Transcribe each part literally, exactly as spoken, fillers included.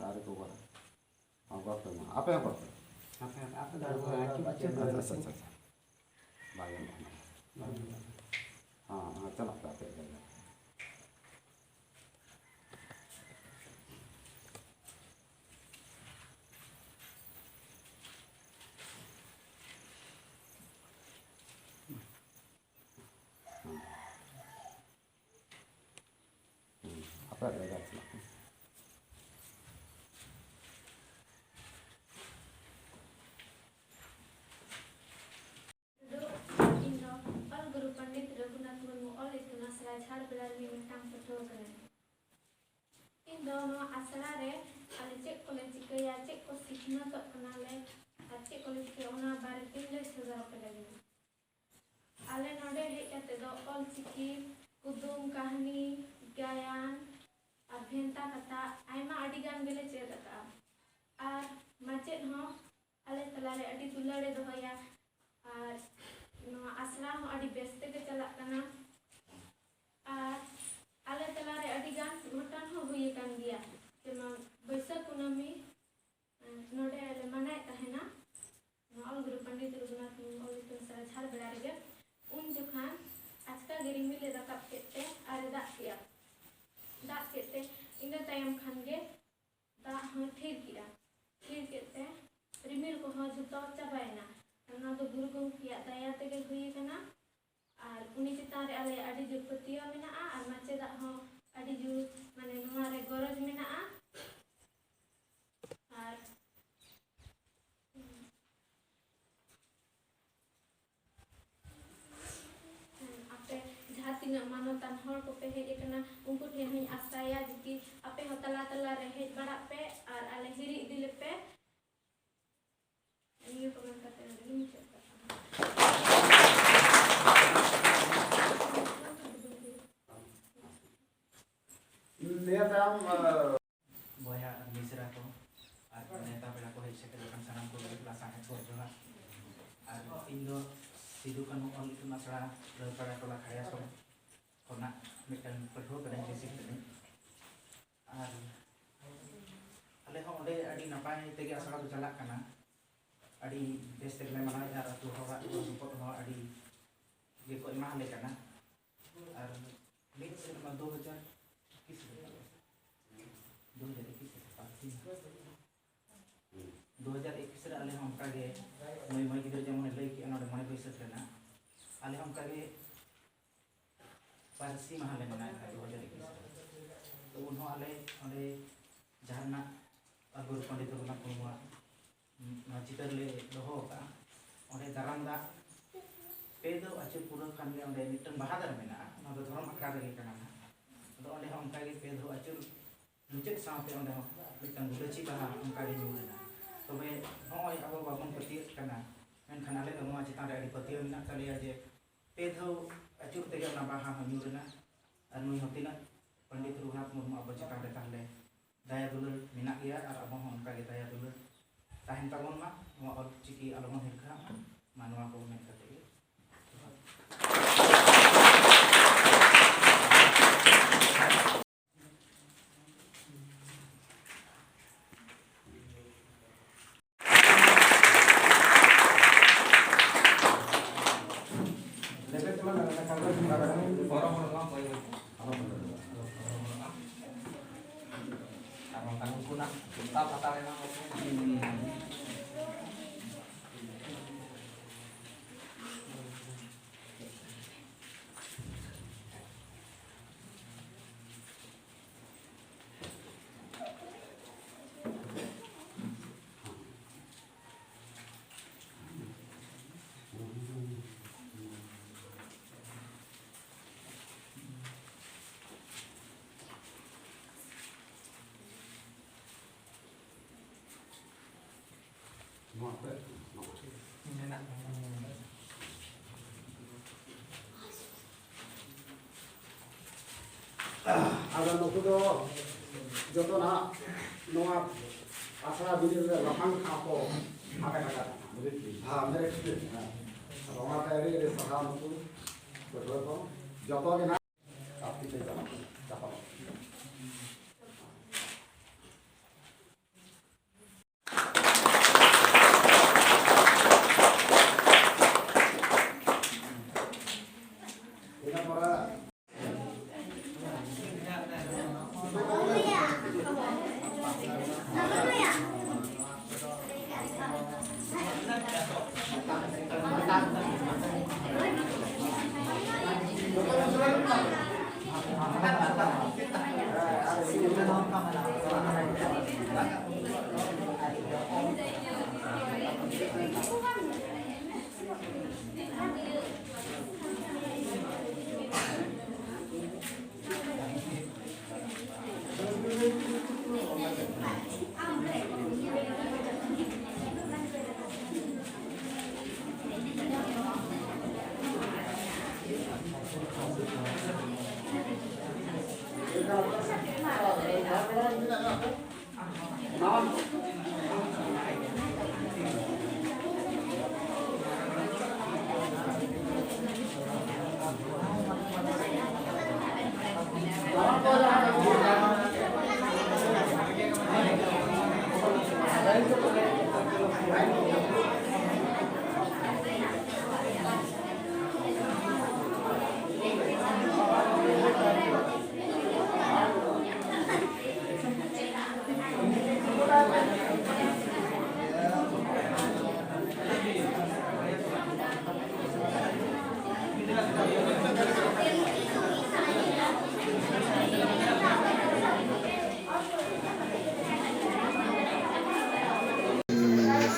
ᱟᱨ ᱠᱚ ᱜᱚᱲᱟ᱾ ᱦᱚᱸ, ᱜᱚᱲ ᱯᱮ ᱢᱟ᱾ ᱟᱯᱮ ᱦᱚᱸ ᱜᱚᱲ ᱯᱮ᱾ ᱟᱯᱮ, ᱟᱯᱮ ᱫᱚ ᱟᱪᱪᱷᱟ, ᱟᱪᱪᱷᱟ, ᱟᱪᱪᱷᱟ, ᱟᱪᱪᱷᱟ᱾ ᱵᱟᱭ ᱜᱟᱱᱚᱜᱼᱟ᱾ ᱦᱚᱸ, ᱦᱚᱸ, ᱪᱟᱞᱟᱜ ᱯᱮ ᱟᱯᱮᱭᱟᱜ ᱡᱟᱭᱜᱟ᱾ ᱦᱚᱸ᱾ ᱦᱩᱸ, ᱟᱯᱮᱭᱟᱜ ᱡᱟᱭᱜᱟ ᱨᱮ ᱪᱟᱞᱟᱜ ᱠᱟᱱᱟ᱾ ᱤᱧ ᱫᱚ ᱚᱞ ᱜᱩᱨᱩ ᱯᱚᱱᱰᱤᱛ ᱨᱚᱜᱷᱩᱱᱟᱛᱷ ᱢᱩᱨᱢᱩ ᱚᱞ ᱤᱛᱩᱱ ᱟᱥᱲᱟ ᱡᱷᱟᱲᱵᱮᱲᱟ ᱨᱤᱱᱤᱡ ᱢᱤᱫᱴᱟᱝ ᱯᱟᱹᱴᱷᱩᱣᱟᱹ ᱠᱟᱹᱱᱟᱹᱧ᱾ ᱤᱧ ᱫᱚ ᱱᱚᱣᱟ ᱟᱥᱲᱟ ᱨᱮ ᱟᱞᱮ ᱪᱮᱫ ᱠᱚᱞᱮ ᱪᱤᱠᱟᱹᱭᱟ, ᱪᱮᱫ ᱠᱚ ᱥᱤᱠᱷᱱᱟᱹᱛᱚᱜ ᱠᱟᱱᱟᱞᱮ ᱟᱨ ᱪᱮᱫ ᱠᱚᱞᱮ ᱪᱤᱠᱟᱹᱭᱟ, ᱚᱱᱟ ᱵᱟᱨᱮ ᱛᱮᱧ ᱞᱟᱹᱭ ᱥᱚᱫᱚᱨ ᱟᱯᱮ ᱞᱟᱹᱜᱤᱫ᱾ ᱟᱞᱮ ᱱᱚᱰᱮ ᱦᱮᱡ ᱠᱟᱛᱮ ᱫᱚ ᱚᱞ ᱪᱤᱠᱤ, ᱠᱩᱫᱩᱢ, ᱠᱟᱹᱦᱱᱤ, ᱜᱟᱭᱟᱱ ᱟᱨ ᱵᱷᱮᱱᱛᱟ ᱠᱟᱛᱷᱟ ᱟᱭᱢᱟ ᱟᱹᱰᱤ ᱜᱟᱱ ᱜᱮᱞᱮ ᱪᱮᱫ ᱟᱠᱟᱫᱼᱟ᱾ ᱟᱨ ᱢᱟᱪᱮᱫ ᱦᱚᱸ ᱟᱞᱮ ᱛᱟᱞᱟᱨᱮ ᱟᱹᱰᱤ ᱫᱩᱞᱟᱹᱲᱮ ᱫᱚᱦᱚᱭᱟ᱾ ᱟᱨ ᱱᱚᱣᱟ ᱟᱥᱲᱟ ᱦᱚᱸ ᱟᱹᱰᱤ ᱵᱮᱥ ᱛᱮᱜᱮ ᱪᱟᱞᱟᱜ ᱠᱟᱱᱟ᱾ ᱟᱨ ᱟᱞᱮ ᱛᱟᱞᱟᱨᱮ ᱟᱹᱰᱤ ᱜᱟᱱ ᱜᱷᱚᱴᱚᱱ ᱦᱚᱸ ᱦᱩᱭ ᱟᱠᱟᱱ ᱜᱮᱭᱟ, ᱡᱮᱢᱚᱱ ᱵᱟᱹᱭᱥᱟᱹᱠᱷ ᱠᱩᱱᱟᱹᱢᱤ, ᱮᱸ, ᱱᱚᱰᱮ ᱞᱮ ᱢᱟᱱᱟᱭᱮᱫ ᱛᱟᱦᱮᱱᱟ᱾ ᱱᱚᱣᱟ ᱚᱞ ᱜᱩᱨᱩ ᱯᱚᱱᱰᱤᱛ ᱨᱚᱜᱷᱩᱱᱟᱛᱷ ᱢᱩᱨᱢᱩ ᱚᱞ ᱤᱛᱩᱱ ᱟᱥᱲᱟ ᱡᱷᱟᱲᱵᱮᱲᱟ ᱨᱮᱜᱮ᱾ ᱩᱱ ᱡᱚᱠᱷᱟᱱ ᱟᱪᱠᱟ ᱜᱮ ᱨᱤᱢᱤᱞ ᱮ ᱨᱟᱠᱟᱵ ᱠᱮᱫ ᱛᱮ ᱟᱨ ᱮ ᱫᱟᱜ ᱠᱮᱫᱼᱟ᱾ ᱫᱟᱜ ᱠᱮᱫ ᱛᱮ ᱤᱱᱟᱹ ᱛᱟᱭᱚᱢ ᱠᱷᱟᱱ ᱜᱮ ᱫᱟᱜ ᱦᱚᱸ ᱛᱷᱤᱨ ᱠᱮᱫᱼᱟ᱾ ᱛᱷᱤᱨ ᱠᱮᱫ ᱛᱮ ᱨᱤᱢᱤᱞ ᱠᱚᱦᱚᱸ ᱡᱷᱚᱛᱚ ᱪᱟᱵᱟᱭᱮᱱᱟ᱾ ᱱᱚᱣᱟ ᱫᱚ ᱜᱩᱨᱩ ᱜᱚᱢᱠᱮᱭᱟᱜ ᱫᱟᱭᱟ ᱛᱮᱜᱮ ᱦᱩᱭ ᱟᱠᱟᱱᱟ᱾ ᱟᱨ ᱩᱱᱤ ᱪᱮᱛᱟᱱ ᱨᱮ ᱟᱞᱮᱭᱟᱜ ᱟᱹᱰᱤ ᱡᱳᱨ ᱯᱟᱹᱛᱭᱟᱹᱣ ᱢᱮᱱᱟᱜᱼᱟ ᱟᱨ ᱢᱟᱪᱮᱫᱟᱜ ᱦᱚᱸ ᱟᱹᱰᱤ ᱡᱳᱨ, ᱢᱟᱱᱮ, ᱱᱚᱣᱟ ᱨᱮ ᱜᱚᱨᱚᱡᱽ ᱢᱮᱱᱟᱜᱼᱟ᱾ ᱟᱨ ᱟᱯᱮ ᱡᱟᱦᱟᱸ ᱛᱤᱱᱟᱹᱜ ᱢᱟᱱᱚᱛᱟᱱ ᱦᱚᱲ ᱠᱚᱯᱮ ᱦᱮᱡ ᱟᱠᱟᱱᱟ, ᱩᱱᱠᱩ ᱴᱷᱮᱱ ᱦᱚᱸᱧ ᱟᱥᱟᱭᱟ ᱡᱩᱫᱤ ᱟᱯᱮ ᱦᱚᱸ ᱛᱟᱞᱟ ᱛᱟᱞᱟ ᱨᱮ ᱦᱮᱡ ᱵᱟᱲᱟᱜ ᱯᱮ ᱟᱨ ᱟᱞᱮ ᱦᱤᱨᱤ ᱤᱫᱤ ᱞᱮᱯᱮ᱾ ᱱᱤᱭᱟᱹ ᱠᱚ ᱢᱮᱱ ᱠᱟᱛᱮ ᱱᱚᱰᱮ ᱜᱤᱧ ᱢᱩᱪᱟᱹᱫ ᱠᱟᱜ ᱠᱟᱱᱟ᱾ ᱱᱤᱭᱟᱹ ᱛᱟᱭᱚᱢ, ᱵᱚᱭᱦᱟ ᱟᱨ ᱢᱤᱥᱨᱟ ᱠᱚ ᱟᱨ ᱱᱮᱣᱛᱟ ᱯᱮᱲᱟ ᱠᱚ ᱦᱮᱡ ᱥᱮᱴᱮᱨ ᱟᱠᱟᱱ ᱥᱟᱱᱟᱢ ᱠᱚᱜᱮ ᱞᱟᱥᱟᱲᱦᱮᱫ ᱜᱚᱰ ᱡᱚᱦᱟᱨ᱾ ᱟᱨ ᱤᱧ ᱫᱚ ᱥᱤᱫᱩ ᱠᱟᱹᱱᱦᱩ ᱚᱞ ᱤᱛᱩᱱ ᱟᱥᱲᱟ ᱨᱟᱹᱣᱯᱟᱲᱟ ᱴᱚᱞᱟ ᱠᱷᱟᱲᱭᱟᱥᱚᱲ ᱠᱷᱚᱱᱟᱜ ᱢᱤᱫᱴᱟᱝ ᱯᱟᱹᱴᱷᱩᱣᱟᱹ ᱠᱟᱹᱱᱟᱹᱧ, ᱨᱤᱥᱤᱵᱷ ᱠᱟᱹᱱᱟᱹᱧ᱾ ᱟᱨ ᱱᱟᱯᱟᱭ ᱛᱮᱜᱮ ᱟᱥᱲᱟ ᱫᱚ ᱪᱟᱞᱟᱜ ᱠᱟᱱᱟ᱾ ᱟᱹᱰᱤ ᱵᱮᱥ ᱛᱮᱜᱮ ᱞᱮ ᱢᱟᱱᱟᱣᱮᱫᱼᱟ ᱟᱨ ᱟᱹᱛᱩ ᱦᱚᱲᱟᱜ ᱜᱚᱲᱚ ᱥᱚᱯᱚᱦᱚᱫ ᱦᱚᱸ ᱟᱹᱰᱤ ᱜᱮᱠᱚ ᱮᱢᱟ ᱞᱮ ᱠᱟᱱᱟ᱾ ᱟᱨ ᱢᱤᱫ ᱥᱮᱨᱢᱟ ᱫᱩ ᱦᱟᱡᱟᱨ ᱮᱠᱤᱥ ᱨᱮ, ᱫᱩ ᱦᱟᱡᱟᱨ ᱮᱠᱤᱥ ᱨᱮ ᱯᱟᱹᱨᱥᱤ ᱢᱟᱦᱟ᱾ ᱫᱩ ᱦᱟᱡᱟᱨ ᱮᱠᱤᱥ ᱨᱮ ᱟᱞᱮ ᱦᱚᱸ ᱚᱱᱠᱟ ᱜᱮ ᱱᱩᱭ ᱢᱟᱹᱭ ᱜᱤᱫᱽᱨᱟᱹ ᱡᱮᱢᱚᱱᱮ ᱞᱟᱹᱭ ᱠᱮᱜᱼᱟ ᱱᱚᱰᱮ ᱢᱚᱬᱮ ᱵᱟᱹᱭᱥᱟᱹᱠᱷ ᱨᱮᱱᱟᱜ, ᱟᱞᱮ ᱦᱚᱸ ᱚᱱᱠᱟ ᱜᱮ ᱯᱟᱹᱨᱥᱤ ᱢᱟᱦᱟ ᱞᱮ ᱢᱟᱱᱟᱣᱮᱫᱼᱟ ᱫᱩ ᱦᱟᱡᱟᱨ ᱮᱠᱤᱥ ᱨᱮ᱾ ᱛᱚ ᱩᱱ ᱦᱚᱸ ᱟᱞᱮ ᱚᱸᱰᱮ ᱡᱟᱦᱟᱸ ᱨᱮᱱᱟᱜ ᱜᱩᱨᱩ ᱯᱚᱱᱰᱤᱛ ᱨᱚᱜᱷᱩᱱᱟᱛᱷ ᱢᱩᱨᱢᱩᱣᱟᱜ ᱱᱚᱣᱟ ᱪᱤᱛᱟᱹᱨ ᱞᱮ ᱫᱚᱦᱚ ᱟᱠᱟᱫᱼᱟ᱾ ᱚᱸᱰᱮ ᱫᱟᱨᱟᱢ ᱫᱟᱜ ᱯᱮ ᱫᱚ ᱟᱹᱪᱩᱨ ᱯᱩᱨᱟᱹᱣ ᱠᱷᱟᱱ ᱜᱮ ᱚᱸᱰᱮ ᱢᱤᱫᱴᱟᱝ ᱵᱟᱦᱟ ᱫᱟᱨᱮ ᱢᱮᱱᱟᱜᱼᱟ᱾ ᱚᱱᱟ ᱫᱚ ᱫᱷᱚᱨᱚᱢ ᱟᱠᱷᱲᱟ ᱨᱮᱜᱮ ᱠᱟᱱᱟ ᱱᱟᱦᱟᱜ᱾ ᱟᱫᱚ ᱚᱸᱰᱮ ᱦᱚᱸ ᱚᱱᱠᱟ ᱜᱮ ᱯᱮ ᱫᱷᱟᱣ ᱟᱹᱪᱩᱨ ᱢᱩᱪᱟᱹᱫ ᱥᱟᱶᱛᱮ ᱚᱸᱰᱮ ᱦᱚᱸ ᱢᱤᱫᱴᱟᱝ ᱜᱩᱞᱟᱹᱪᱤ ᱵᱟᱦᱟ ᱚᱱᱠᱟ ᱜᱮ ᱧᱩᱨ ᱮᱱᱟ᱾ ᱛᱚᱵᱮ ᱱᱚᱜᱼᱚᱭ ᱟᱵᱚ ᱵᱟᱵᱚᱱ ᱯᱟᱹᱛᱭᱟᱹᱜ ᱠᱟᱱᱟ, ᱢᱮᱱᱠᱷᱟᱱ ᱟᱞᱮ ᱫᱚ ᱱᱚᱣᱟ ᱪᱮᱛᱟᱱ ᱨᱮ ᱟᱹᱰᱤ ᱯᱟᱹᱛᱭᱟᱹᱣ ᱢᱮᱱᱟᱜ ᱛᱟᱞᱮᱭᱟ ᱡᱮ ᱯᱮ ᱫᱷᱟᱣ ᱟᱹᱪᱩᱨ ᱛᱮᱜᱮ ᱚᱱᱟ ᱵᱟᱦᱟ ᱦᱚᱸ ᱧᱩᱨ ᱮᱱᱟ᱾ ᱟᱨ ᱱᱩᱭ ᱦᱚᱸ ᱛᱤᱱᱟᱹᱜ ᱯᱚᱱᱰᱤᱛ ᱨᱚᱜᱷᱩᱱᱟᱛᱷ ᱢᱩᱨᱢᱩ ᱟᱵᱚ ᱪᱮᱛᱟᱱ ᱨᱮ ᱛᱟᱦᱞᱮ ᱫᱟᱭᱟ ᱫᱩᱞᱟᱹᱲ ᱢᱮᱱᱟᱜ ᱜᱮᱭᱟ ᱟᱨ ᱟᱵᱚ ᱦᱚᱸ ᱚᱱᱠᱟ ᱜᱮ ᱫᱟᱭᱟ ᱫᱩᱞᱟᱹᱲ ᱛᱟᱦᱮᱱ ᱛᱟᱵᱚᱱ ᱢᱟ, ᱱᱚᱣᱟ ᱚᱞ ᱪᱤᱠᱤ ᱟᱞᱚᱵᱚᱱ ᱦᱤᱨᱠᱷᱟᱹᱣᱟᱜ ᱢᱟ᱾ ᱢᱟ ᱱᱚᱣᱟ ᱠᱚ ᱢᱮᱱ ᱠᱟᱛᱮ ᱜᱮ ᱡᱚᱦᱟᱨ᱾ ᱱᱚᱣᱟ ᱠᱚᱨᱮ ᱢᱮᱱᱟᱜ᱾ ᱟᱫᱚ ᱱᱩᱠᱩ ᱫᱚ ᱡᱚᱛᱚ ᱱᱟᱦᱟᱜ ᱱᱚᱣᱟ ᱟᱥᱲᱟ ᱵᱤᱱᱤᱰ ᱨᱮ ᱞᱟᱯᱷᱟᱝ ᱴᱷᱟᱶ ᱠᱚ ᱦᱟᱢᱮᱴ ᱟᱠᱟᱫᱟ᱾ ᱦᱮᱸ, ᱢᱮᱨᱤᱴ ᱥᱴᱩᱰᱮᱱᱴ, ᱦᱮᱸ᱾ ᱟᱫᱚ ᱚᱱᱟᱛᱮ ᱟᱹᱰᱤ ᱟᱹᱰᱤ ᱥᱟᱨᱦᱟᱣ ᱱᱩᱠᱩ ᱯᱟᱹᱴᱷᱩᱣᱟᱹ ᱠᱚ ᱡᱚᱛᱚ ᱜᱮ ᱱᱟᱦᱟᱜ ᱟᱯᱮ ᱯᱮ ᱪᱟᱞᱟᱜ ᱠᱟᱱᱟ, ᱪᱟᱯᱟᱢᱚᱜ ᱠᱟᱱᱟ᱾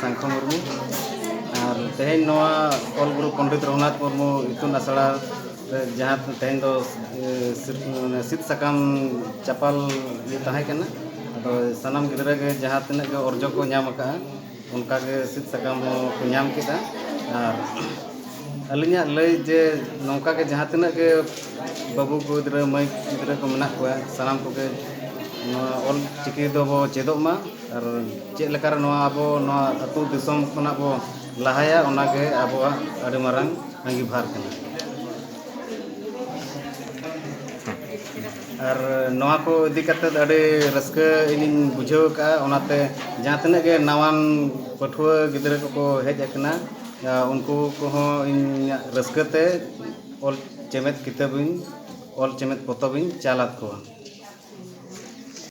ᱥᱟᱝᱠᱷᱚ ᱢᱩᱨᱢᱩ᱾ ᱟᱨ ᱛᱮᱦᱮᱧ ᱱᱚᱣᱟ ᱚᱞ ᱜᱩᱨᱩ ᱯᱚᱱᱰᱤᱛ ᱨᱚᱜᱷᱩᱱᱟᱛᱷ ᱢᱩᱨᱢᱩ ᱤᱛᱩᱱ ᱟᱥᱲᱟ ᱨᱮ ᱡᱟᱦᱟᱸ ᱛᱮᱦᱮᱧ ᱫᱚ, ᱮ, ᱥᱤᱨ-, ᱢᱟᱱᱮ ᱥᱤᱫ ᱥᱟᱠᱟᱢ ᱪᱟᱯᱟᱞ ᱤᱭᱟᱹ ᱛᱟᱦᱮᱸ ᱠᱟᱱᱟ᱾ ᱟᱫᱚ ᱥᱟᱱᱟᱢ ᱜᱤᱫᱽᱨᱟᱹ ᱜᱮ ᱡᱟᱦᱟᱸ ᱛᱤᱱᱟᱹᱜ ᱜᱮ ᱚᱨᱡᱚ ᱠᱚ ᱧᱟᱢ ᱟᱠᱟᱫᱼᱟ, ᱚᱱᱠᱟ ᱜᱮ ᱥᱤᱫ ᱥᱟᱠᱟᱢ ᱦᱚᱸ ᱠᱚ ᱧᱟᱢ ᱠᱮᱫᱟ᱾ ᱟᱨ ᱟᱹᱞᱤᱧᱟᱜ ᱞᱟᱹᱭ ᱡᱮ ᱱᱚᱝᱠᱟ ᱜᱮ ᱡᱟᱦᱟᱸ ᱛᱤᱱᱟᱹᱜ ᱜᱮ ᱵᱟᱹᱵᱩ ᱠᱚ ᱜᱤᱫᱽᱨᱟᱹ, ᱢᱟᱹᱭ ᱜᱤᱫᱽᱨᱟᱹ ᱠᱚ ᱢᱮᱱᱟᱜ ᱠᱚᱣᱟ, ᱥᱟᱱᱟᱢ ᱠᱚᱜᱮ ᱱᱚᱣᱟ ᱚᱞ ᱪᱤᱠᱤ ᱫᱚᱵᱚ ᱪᱮᱫᱚᱜ ᱢᱟ᱾ ᱟᱨ ᱪᱮᱫ ᱞᱮᱠᱟᱨᱮ ᱱᱚᱣᱟ ᱟᱵᱚ ᱱᱚᱣᱟ ᱟᱹᱛᱩ ᱫᱤᱥᱚᱢ ᱠᱷᱚᱱᱟᱜ ᱵᱚ ᱞᱟᱦᱟᱭᱟ, ᱚᱱᱟᱜᱮ ᱟᱵᱚᱣᱟᱜ ᱟᱹᱰᱤ ᱢᱟᱨᱟᱝ ᱟᱸᱜᱤᱵᱷᱟᱨ ᱠᱟᱱᱟ᱾ ᱟᱨ ᱱᱚᱣᱟ ᱠᱚ ᱤᱫᱤ ᱠᱟᱛᱮᱫ ᱟᱹᱰᱤ ᱨᱟᱹᱥᱠᱟᱹ ᱤᱧᱤᱧ ᱵᱩᱡᱷᱟᱹᱣ ᱠᱟᱜᱼᱟ᱾ ᱚᱱᱟᱛᱮ ᱡᱟᱦᱟᱸ ᱛᱤᱱᱟᱹᱜ ᱜᱮ ᱱᱟᱣᱟᱱ ᱯᱟᱹᱴᱷᱩᱣᱟᱹ ᱜᱤᱫᱽᱨᱟᱹ ᱠᱚᱠᱚ ᱦᱮᱡ ᱟᱠᱟᱱᱟ, ᱩᱱᱠᱩ ᱠᱚᱦᱚᱸ ᱤᱧᱟᱹᱜ ᱨᱟᱹᱥᱠᱟᱹ ᱛᱮ ᱚᱞ ᱪᱮᱢᱮᱫ ᱠᱤᱛᱟᱹᱵᱤᱧ, ᱚᱞ ᱪᱮᱢᱮᱫ ᱯᱚᱛᱚᱵᱤᱧ ᱪᱟᱞ ᱟᱫ ᱠᱚᱣᱟ᱾